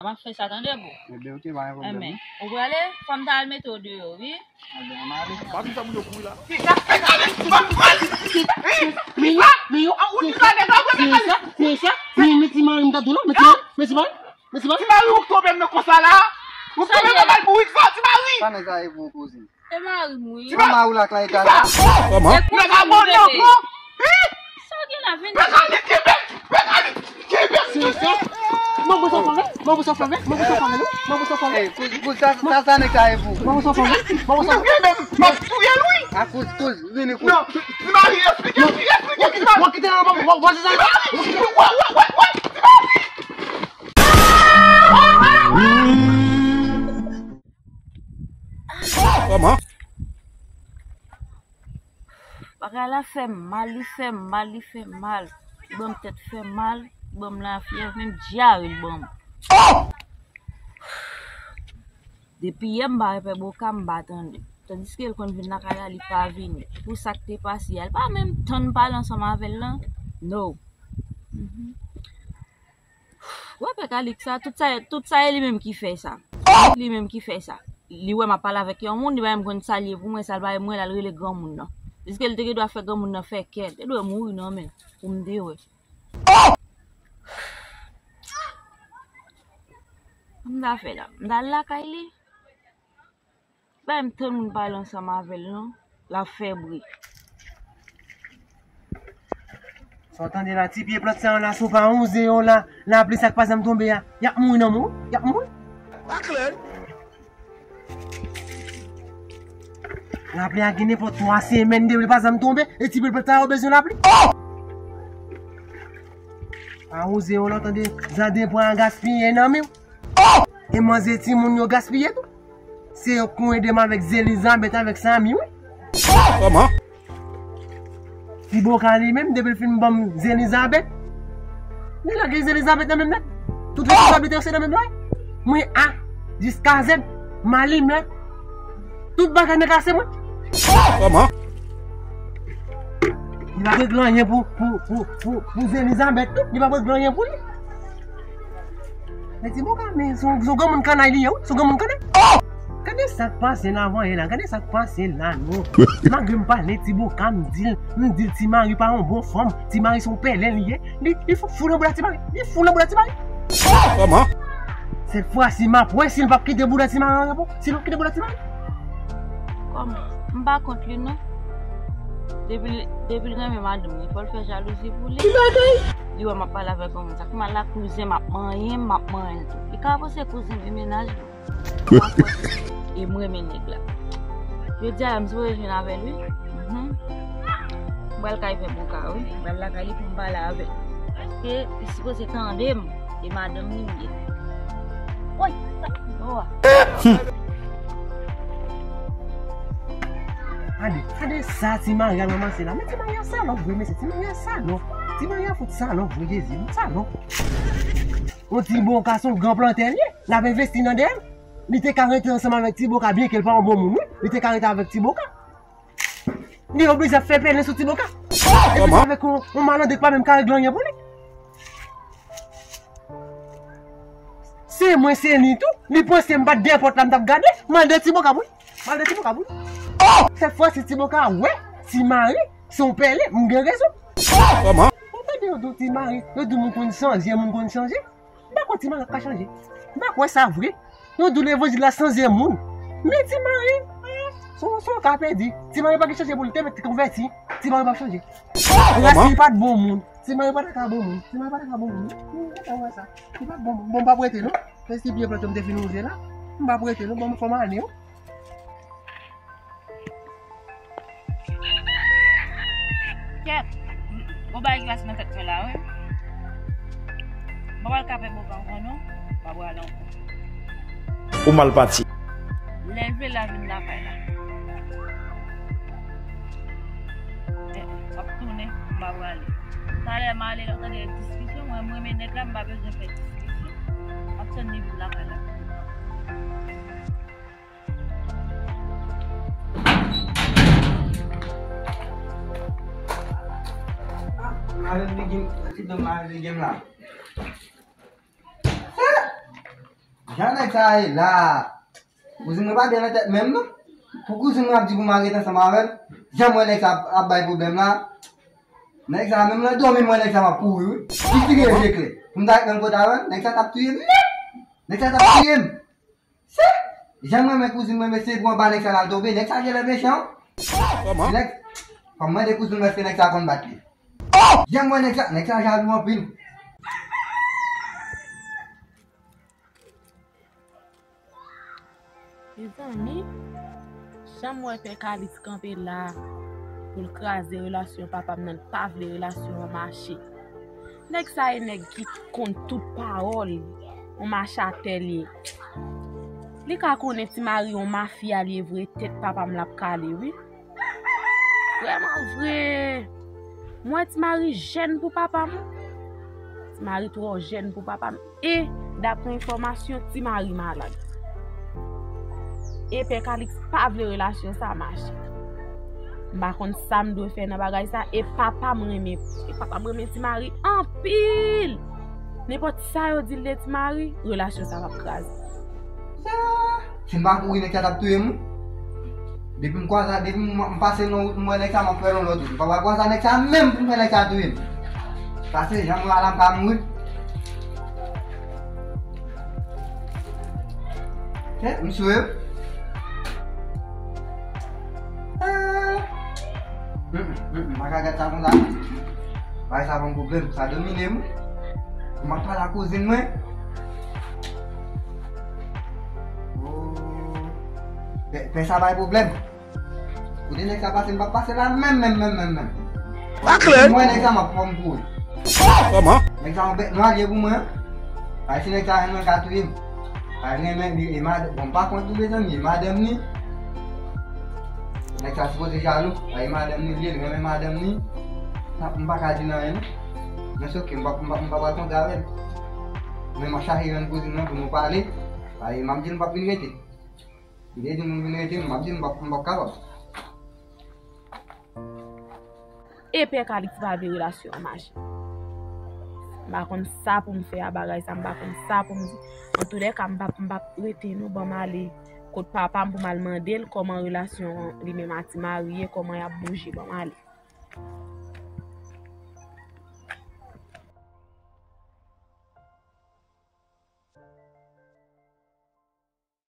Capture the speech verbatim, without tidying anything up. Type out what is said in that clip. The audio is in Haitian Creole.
M ap fè sa, tande, bro. Ebyen, ok, pa gen pwoblèm. Enben, ou prale? Fò m ta al mete w deyò, wi. Ebyen, ann ale. Pa di sa moun yo kouri la. Men ti mari m ta tou la, men ti mari, men ti mari, men ti mari. Ti mari ou k tonbe nan konsa la. Ou k tonbe nan bal bourik sa, ti mari. Sa nèg sa ye pou ou, kouzin? E mari m, wi. Ti mari ou la, Clayton. Kòman? Nèg abòne ankò. Sa w gen la, vin. Mekanik kenbe, mekanik kenbe. Mwen bwè sa fè, mwen bwè sa fè, mwen bwè sa fè, mwen bwè sa fè. Ey, kouz, kouz, sa, sa, sa nèg sa ye pou ou? Mwen bwè sa fè, mwen bwè sa fè. Mwen menm, m ap touye l, wi. A kouz, kouz, vini kouz. Non, ti mari, eksplike, eksplike, ti mari. Mwen kite l, mwen, mwen, mwen, mwen, ti mari. Wè, wè, wè, wè, ti mari. Kòman? Bagay la fè m mal, li fè m mal, li fè m mal. Li ban m tèt fè mal, li ban m lafyèv, menm dyare li ban m. Depi yè m pa wè Pè Boka, m pa tande. Tandiske l konn vin lakay la, li pa vini. Pou sa k te pase a, li pa menm tann pale ansanm avè l lan. No. Mhm. Wè pè Kaliksa, tout sa, tout sa e li menm ki fè sa. Li menm ki fè sa. Li wè m ap pale avèk yon moun, li pa menm konn salye pou mwen, sa l bay mwen, l al rele granmoun nan. Diske l te gen dwa fè granmoun nan fè kè l. Te dwe mouri nan men pou m te wè. M ta fè la. M ta al lakay li. Pa menm tann moun pale ansanm avè l non. L ap fè bri. Sa w tande la, ti pye plant sa yo la, si w pa wouze yo la, lapli sa k pa janm tonbe a, y ap mouri nan mou, y ap mouri. Pa klè. Lapli a gen nenpòt twa semèn depi l pa janm tonbe, e ti pye plant sa yo bezwen lapli. Pa wouze yo la, w tande, jaden pran gaspiye nan men w. E manzè timoun yo gaspiye tou. Se yo k konn ede m avèk Zelizabèt, avèk Sami, wi. Kòman? Ti Boka li menm, depi l fin ban m Zelizabèt, li lage Zelizabèt nan men m nèt. Tout responsablite yo se nan men m la, wi. Mwen A jiska Z, m alimè. Tout bagay nan kase mwen. Kòman? Li pa regle anyen pou, pou, pou, pou, pou Zelizabèt, non. Li pa regle anyen pou li. Men Ti Boka, men se yon, se yon granmoun kannay li ye, wi. Se yon granmoun kannay. Gade sa k pase la, voye la. Gade sa k pase la, non. Malgre m pale Ti Boka, m di l, m di l Ti Mari pa yon bon fanm. Ti Mari se yon pèlen li ye. Li, li fou, fou nan bouda Ti Mari. Li fou nan bouda Ti Mari. Kòman? Sèt fwa si m ap wè si l p ap kite bouda Ti Mari an repo. Si l p ap kite bouda Ti Mari. Kòman? M pa kont li non. Depi l, depi l renmen madanm li, fò l fè jalouzi pou li. Li wè m ap pale avèk yon moun. Sa fè mal la, kouzen, m ap manyen, m ap manyen l tou. Li ka panse kouzen m e mennaj mwen. E m renmen nèg la. Jodi a la, m sipoze jwenn avè l, wi. Mhm. M pral kay Pè Boka, wi. M pral lakay li pou m pale avè l. Paske li sipoze tande m. E madanm li m ye. Woy! Oh. Gade, gade sa Ti Mari al ranmase la. Men Ti Mari a salòp vre, mesye. Ti Mari a salòp. Ti Mari a fout salòp vre, Jezi. Fout salòp. Yon Ti Boka se yon gran plantè li ye. L ap envesti nan dèyè l. Li te ka rete ansanm avèk Ti Boka, byenke l pa yon bon moun, wi. Li te ka rete avèk Ti Boka. Li oblije ap fè pèlen sou Ti Boka. Epi se avèk yon, yon malandren ki pa menm ka regle anyen pou li. Se mwen, se li tou. Li panse m pa t dèyè pòt la, m t ap gade. Mal de Ti Boka pou li. Mal de Ti Boka pou li. Sèt fwa si Ti Boka wè Ti Mari se yon pèlen, m gen rezon. Kòman? Ou tande yo di w Ti Mari, yo di w moun konn chanje, moun konn chanje. M pa kwè Ti Mari ap ka chanje. M pa kwè sa vre. Yo di w levanjil la chanje moun. Men Ti Mari, se yon, se yon ka pèdi. Ti Mari pa gen chanje pou li te mèt konvèti. Ti Mari p ap chanje. Kòman? Racine pa t bon moun. Ti Mari pa t ka bon moun. Ti Mari pa t ka bon moun. Hmm, ou wè sa. Li pa t bon moun. Bon, m p ap rete non. Men si byen plant yo m te fin wouze la, m p ap rete non. Bon, fò m ale wi. Kèt! Gon bagay ki pase nan tèt mwen la, wi. Mwen pral ka pè Boka ankò non. Mwen pral ankò. Ou mal pati. Lè l vle la vin lakay la. Eh, eh, m ap tounen, m pa prale. Talè m ale, lè w tande diskisyon, mwen, mwen renmen nèg la, m pa bezwen fè diskisyon. M ap tann li vin lakay la. Ah, Marie Begin, ki dan Marie Begin la? Jan nèg sa ye la. Kouzin mwen pa byen nan tèt menm non. Pou kouzin mwen ap di pou m al ret ansanm avè l. Jan m wè nèg sa ap, ap bay pwoblèm la. Nèg sa menm nan dòmi m wè nèg sa m ap kouri wi. Li tire je klè. Pou m ta ret menm kote avè l, nèg sa t ap touye m nèt. Nèg sa t ap touye m. Se jan m renmen kouzin mwen, mesye, pou anba nèg sa l al tonbe. Nèg sa genlè mechan. Kòman? Nèg, fò m mande kouzin mwen èske nèg sa konn bat li. Jan m wè nèg sa, nèg sa jalou anpil. Mezanmi, jan m wè Pè Kalix kanpe la pou l kraze relasyon papa m nan, l pa vle relasyon an mache. Nèg sa e nèg ki konn tout pawòl, yon machatè l ye. Li ka konnen Ti Mari yon mafya l ye vre, tèt papa m l ap kale wi. Vrèman vre. Mwen Ti Mari jèn pou papa m. Ti Mari twò jèn pou papa m. E, daprè enfòmasyon, Ti Mari malad. E Pè Kalix pa vle relasyon sa mache. M pa konn sa m dwe fè nan bagay sa. E papa m renmen, e papa m renmen Ti Mari anpil. Nenpòt sa yo di l de Ti Mari, relasyon sa p ap kraze. Si m pa kouri, nèg sa t ap touye m wi. Depi m kwaze, depi m, m pase nan wout, m wè nèg sa, m ap fè l yon lòt wout. M pa pral kwaze nèg sa menm pou m fè nèg sa touye m. Pase, jan m wè a la, m pa mouri. Kèt, m sou yo. Ah. Mm, mm, mm, m pa ka gad sa konsa. Bagay sa ban m pwoblèm, sa domine m. M ap pale ak kouzin mwen. Oh. Pè, pè sa bay pwoblèm. Kote nèg sa pase, m p ap pase la menm, menm, menm, menm, menm. Pa klè. Mwen, nèg sa, m ap fè m kouri. Kòman? Nèg sa, yon bèt nwa l ye pou mwen. Ay, si nèg sa, mwen ka touye m. Ay, renmen li, e mad-, bon, m pa kont li, mezanmi, e madanm li. Nèg sa sipoze jalou. Ay, e madanm li, li, li renmen madanm li. Sa, m pa ka di l anyen, non. Men se oke, m p ap, m p ap, m p ap rakonte avè l. Men m ap chache jwenn kouzin mwen pou nou pale. Ay, m ap di l m p ap vin rete. Li te di m vin rete, m ap di l m p ap, m p ap kapab. E Pè Kalix pa vle relasyon an mache. M pa konn sa pou m fè a bagay sa, m pa konn sa pou m di. Antoulèka, m p ap, m p ap rete non, ban m ale kot papa m pou m al mande l kòman relasyon li menm a Ti Mari ye, kòman y ap bouje, ban m ale.